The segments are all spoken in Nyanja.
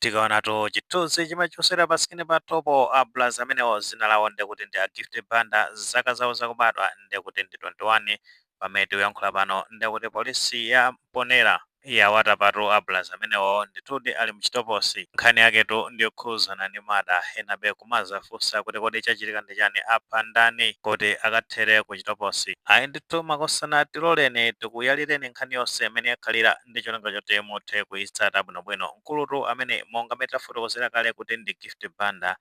Tikaonatu chithunzi chimene chosera pa screen pa topo, a blas amenewo zina lawo ndekuti ndi a Gift Banda, zaka zawo zakubadwa ndekuti ndi 21. Pamene tikuyankhula pano, ndekuti polisi ya Mponera yawatapatu a blas amenewo, ndithudi ali mchitoposi. Nkhani yaketu ndiyokhuzana ndi murder. Enabe kumazafunsa kuti kodi chachitika ndi chani, apha ndani kuti akathere ku chitoposi? Ayi ndithu makosana, tiloleni tikuyalireni nkhani yonse imene yakhalira ndi cholinga choti muthe kuyitsata bwinobwino. Mkulutu amene, monga mmene tafotokozera kale kuti ndi Gift Banda,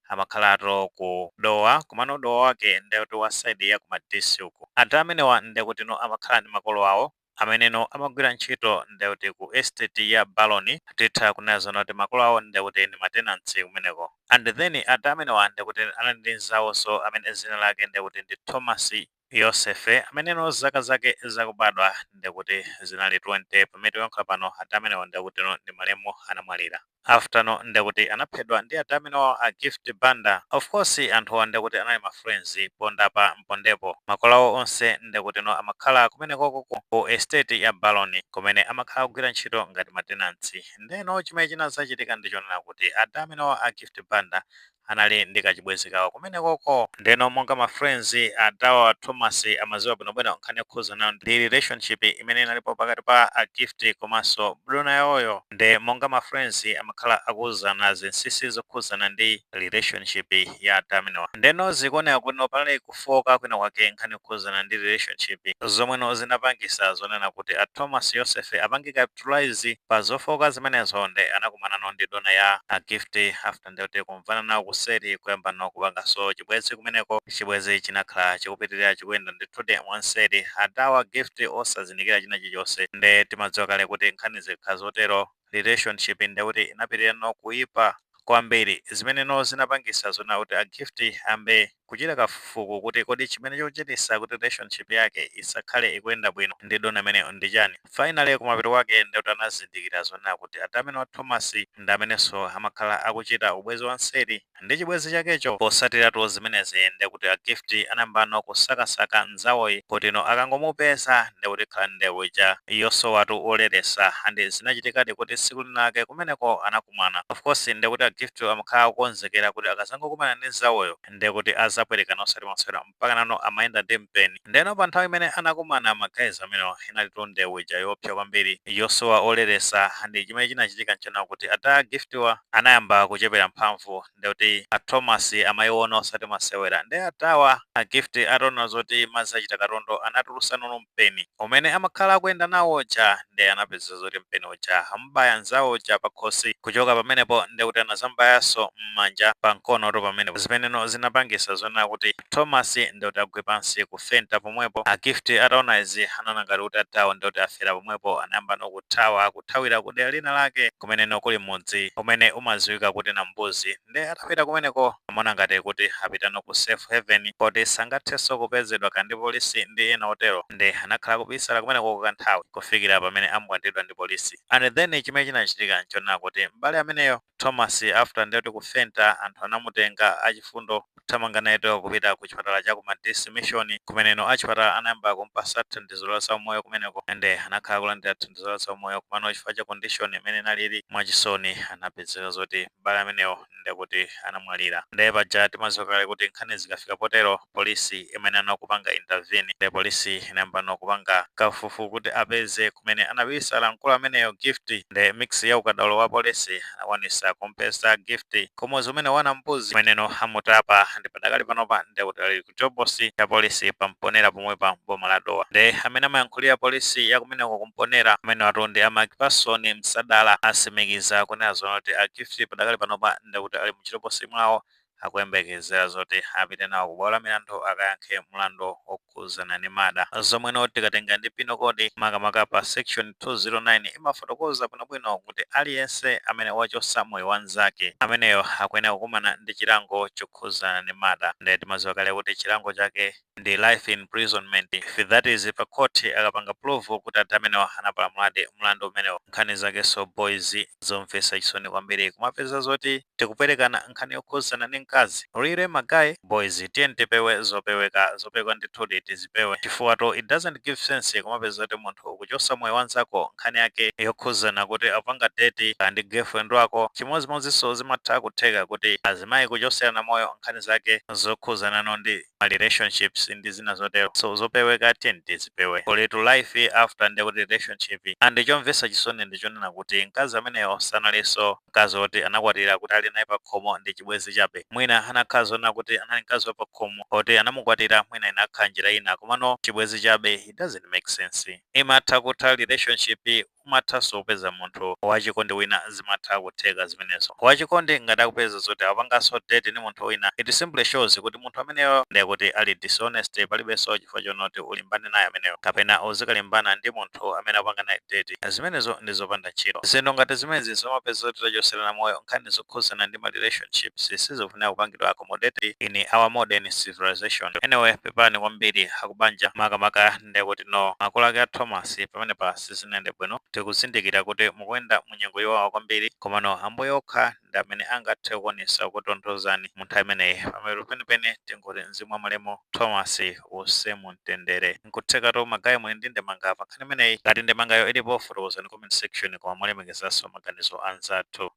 amakhalatu ku Dowa, komano Dowa wake ndekuti wa side ya ku Madisi uku. Anthu amenewa ndekuti no amakhala ndi makolo awo ameneno amagwira ntchito ndekuti ku estate ya Baloni. Titha kunena zona kuti makolo awo ndekuti ndi ma tenants kumeneko. And then anthu amenewa ndekuti anali ndi nzawonso amene zina lake ndekuti ndi Thomas Yosefe, ameneno zaka zake zakubadwa ndekuti zinali 20. Pamene tikuyankhula pano, anthu amenewa ndekuti no ndi malemu, anamwalira after no ndekuti anaphedwa ndi anthu amenewa a Gift Banda. Of course, anthuwa ndekuti anali ma friends, pondapa mpondepo. Makolo awo onse ndekuti no amakhala kumenekoko ku estate ya Baloni, kumene amakhala kugwira ntchito ngati ma tenants. Ndeno chimene chinazachitika ndichonena kuti anthu amenewa a Gift Banda anali ndi kachibwenzi kawo kumenekoko. Ndeno monga ma friends, adawa Thomas amaziwa bwinobwino nkhani yokhuzana ndi relationship imene inalipo pakati pa a Gift komanso dona yawoyo. Nde monga ma friends, amakhala akuwuzana zinsinsi zokhuzana ndi relationship ya anthu amenewa. Ndeno zikuoneka kuti no panali kufoka kwina kwake nkhani yokhuzana ndi relationship, zomweno zinapangisa zonena kuti a Thomas Yoseph apange capitalize pa zofoka zimenezo. Nde anakumanano ndi dona ya a Gift. After ndekuti kumvana nawo kuseri, kuyamba no kupanganso chibwenzi kumeneko. Chibwenzi chinakhala chikupitirira, chikuyenda ndithudi mwanseri, adawa Gift osazindikira china chilichonse. Nde timadziwa kale kuti nkhani zikakhala zotero, relationship ndekuti inapitirira no kuyipa kwambiri, zimeneno zinapangisa zona kuti a Gift ambe kuchita kafukufuku kuti kodi chimene chikuchitisa kuti relationship yake isakhale ikuyenda bwino ndi dona ameneyo ndi chani. Finally, kumapeto kwake ndekuti anazindikira zonena kuti ati amene wa Thomas ndi amenenso amakhala akuchita ubwenzi wanseri ndi chibwenzi chakecho. Posatiratu zimenezi, ndekuti a Gift anayambano kusakasaka nzawoyi kuti no akangomupeza, ndekuti khala ndewu ija yosowatu oleresa. And zinachitikadi kuti tsiku linake kumeneko anakumana. Of course, ndekuti a Gift amakhala akukonzekera kuti akazangokumana ndi nzawoyo, ndekuti azabwerekana osati masewera, mpaka nano amayenda ndi mpeni. Ndeno pa nthawi imene anakumana ma guys amenewa, inalitu ndewu ija yopsa kwambiri yosowa oleresa. And chimene chinachitika nchona kuti ata Giftwa anayamba kuchepera mphamvu, ndekuti a Thomas amayiona osati masewera. Ndi atawa a Gift ataona zoti madzi achita katondo, anatulusa nono mpeni umene amakhala akuyenda nawo uja. Ndi anapeza zoti mpeni uja amubaya nzawo uja pakhosi. Kuchoka pamenepo, ndekuti anazambayanso m'manja pamkonoto pamenepo, zimeneno zinapangisa zonena kuti Thomas ndekuti agwe pansi kufenta pomwepo. A Gift ataona izi, anaona ngati kuti atawa ndekuti afera pomwepo. Anayamba nokuthawa, kuthawira ku dera lina lake kumeneno kuli mudzi umene umadziwika kuti Nambuzi. Ndi atapita kumeneko, amaona ngati kuti apitano ku safe haven poti sangathenso kupezedwa kandi polisi ndi ena otero. Ndi anakhala kubisala kumeneko kanthawi kufikira pamene ambwandidwa ndi polisi. And then chimene chinachitika nchonena kuti m'bale ameneyo Thomas, after ndekuti kufenta, anthu anamutenga achifundo kuthamanga nayeto kupita ku chipatala cha ku Madisi Mission, kumeneno achipatala anayamba kumpasa thandizo la zaumoyo kumeneko. Ende anakhala kulandira thandizo la zaumoyo, kumano chifukwa cha condition imene inalili, mwachisoni anapezeka zoti m'bale ameneyo ndekuti anamwalira. Ndiye paja timadziwa kale kuti nkhani zikafika potero, polisi imene anakupanga intervene. Ndiye polisi inayamba nokupanga kafukufuku kuti apeze kumene anabisala mkulu ameneyo Gift. Ndi mix ya ukadaulo wa polisi, anakwanisa kumpeza Gift kumudzi umene wana mbuzi kumeneno amutapa. Ndi padakali panopa ndekuti ali ku chitokosi cha polisi pamponera pomwe pa boma la Dowa. Ndi amene amayankhulira polisi yakumeneko kumponera, amene watu ndi a Macpherson Msadala, asimikiza kunena zona kuti a Gift padakali panopa ndekuti ali muchitokosi mwawo, akuyembekezera zoti apite nawo kubwalo la milandu akayankhe mlandu okhuzana ndi murder. Zomweno tikatenga ndi Penal Code, makamaka pa section 209, imafotokoza bwinobwino kuti aliyense amene wachosa moyo wa mnzake ameneyo akuyenera kukumana ndi chilango chokhuzana ndi murder. Ndiye timadziwa kale kuti chilango chake Ndi life imprisonment if that is pa court akapanga prove kuti anthu amenewa anapalamuladi mlandu umenewo. Nkhani zakenso, boys, zomvetsa chisoni kwambiri, kumapeza zoti tikuperekana nkhani yokhuzana ndi mkazi. Really, ma guy, boys, tiye tipewe zopeweka, zopeweka ndithudi tizipewe, chifukwa to it doesn't give sense kumapeza kuti munthu ukuchosa moyo wanzako nkhani yake yokhuzana kuti apanga date ndi girlfriend wako. Chimodzimodzinso zimatha kutheka kuti azimayi kuchoserana moyo nkhani zake zokhuzana ndi ma relationships ndi zina zotero. So zopeweka tiye tizipewe. Kulitu life after ndi kuti relationship. And chomvetsa chisoni ndichonena kuti mkazi ameneyo sanalinso mkazi woti anakwatira kuti ali naye pakhomo, ndi chibwenzi chabe. Mwina anakhala zona kuti anali mkazi wa pakhomo oti anamukwatira, mwina inakhala njira ina, komano chibwenzi chabe, it doesn't make sense. Imatha kutha relationship, umathanso kupeza munthu wachikondi wina, zimatha kutheka zimenezo. Wachikondi ngati akupeza zoti apanganso date ndi munthu wina, it simply shows kuti munthu ameneyo ndiye kuti ali dishonest. Palibenso chifukwa chonoti ulimbane naye ameneyo kapena uzikalimbana ndi munthu amene apanga naye date. Zimenezo ndi zopanda ntchito. Zinthu ngati zimenezi zomapeza zoti tachoserana moyo nkhani zokhuzana ndi ma relationships sizofunika kupangidwa accommodate in our modern civilization. Anyway, pepani kwambiri akubanja, makamaka ndiye kuti no makolo ake a Thomas. Pamene pa sizinayende bwino, tikuzindikira kuti mukuyenda mu nyengo yowawa kwambiri, komano Ambuye okha ndi amene angathe kuonesa kutonthozani mu nthawi imeneyi. Pamene penipeni tingoti mzimu wa malemu Thomas uuse mumtendere. Nkuthekatu ma guy muli ndi ndemanga pa nkhani imeneyi. Ngati ndemangayo ilipo, fotokozani comment section, koma mulemekezanso maganizo anzathu.